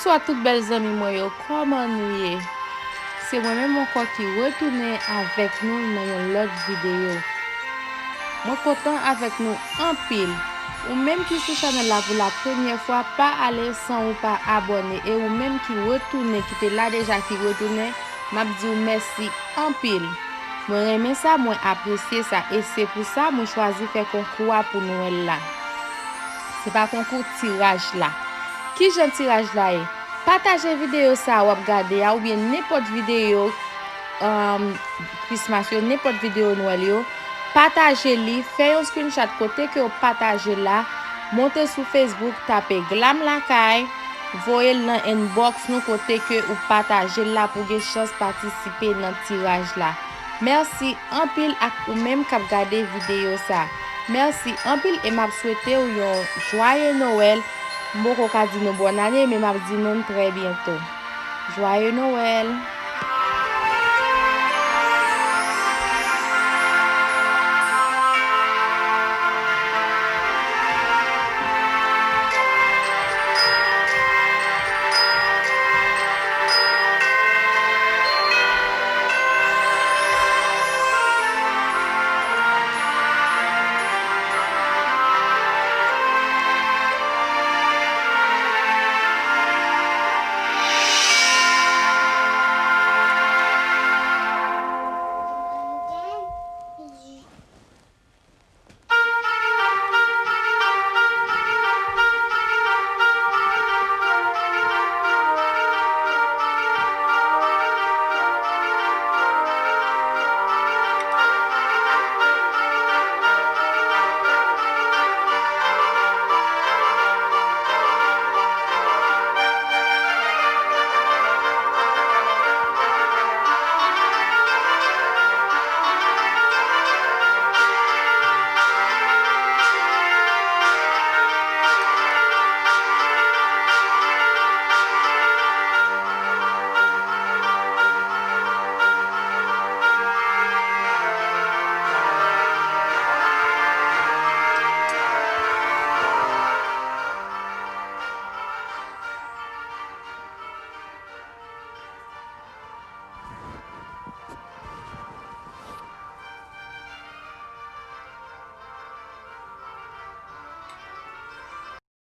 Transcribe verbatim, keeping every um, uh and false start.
Bonswa tout bèl zanmi mwen yo, kòman nou ye? Se mwen menm ankò ki retounen avèk nou nan yon lòt videyo. Mwen kontan avèk nou anpil. Ou menm ki sou chanèl la pou la premyè fwa, pa ale san ou pa abòne. E ou menm ki retounen, ki te la deja, ki retounen, m ap di w mèsi anpil. Mwen renmen sa, mwen apresye sa, e se pou sa mwen chwazi fè konkou a pou Nwèl la. Se pa konkou tiraj la. Ki jan tiraj la ye? Pataje videyo sa a w ap gade a, oubyen nenpòt videyo, um, Christmas yo, nenpòt videyo Nwèl yo. Pataje li, fè yon screenshot kote ke w pataje l la, monte sou Facebook, tape Glam Lakay, voye l nan inbox nou kote ke ou pataje l la pou gen chans patisipe nan tiraj la. Mèsi anpil ak ou menm k ap gade videyo sa. Mèsi anpil e m ap swete w yon jwaye Nwèl. M poko ka di nou bòn ane, men m ap di nou n trè byento. Jwaye Nwèl!